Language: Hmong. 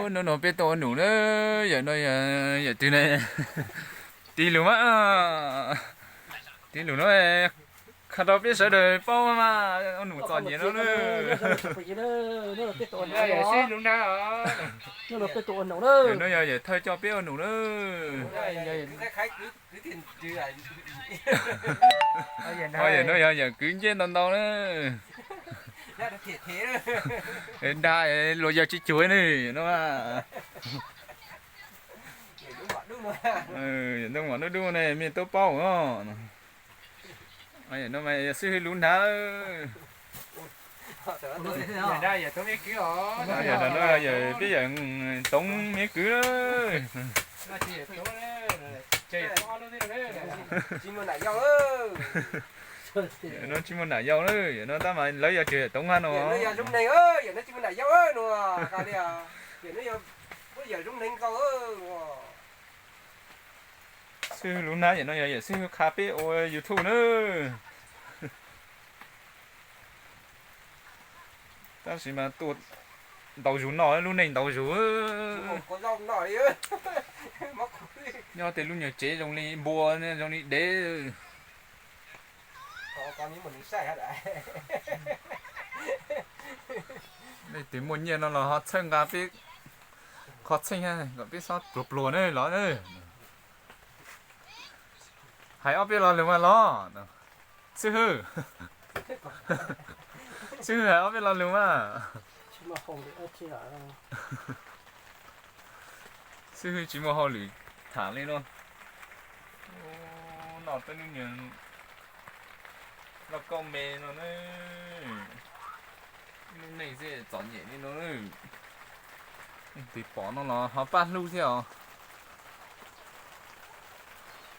Hnub no peb tuaj ua num na, yawm no yawm twg ne? Tig lus mas, tig lus no, qha rau peb sawv daws paub mas, ua num txom nyem no na. Yawm no yog yawm thawj coj peb ua num na. Yawm no yog yawm kwv ncej ntau ntau na. Dag luag yawg tsis cuag ne no. Yawm ntoo mom dub dub ne, mej tub paub os. Yawm no mas yawm xib hwb Lub Nab. Yawm no yawm peb yawm Toov me kwv. Yawm no tsis muaj nam yau na, yawm no tab mas lawv yog tsis yawm Toov hab no. Xib hwb Lub Nab yawm no yog yawm xib hwb qha peb ua YouTube na. Tab sis mas tuaj ntau zug noj lub neej ntau zug. Nyob tej lub nyuag tsev zoo li npua, zoo li dev. Leej twg muaj nyiaj no los ho txhawb nqa peb qhov txheej kom peb xob pluag pluag na los. Hais ob peb lo lus mas los. Xib hwb, xib hwb hais ob peb lo lus mas. Xib hwb tsis muaj hauj lwm tham li no. Noj tej lub nyuag lauj kaub me no na. Lub neej xwb txom nyem li no. Leej twg pom no los ho pab hlub thiab os.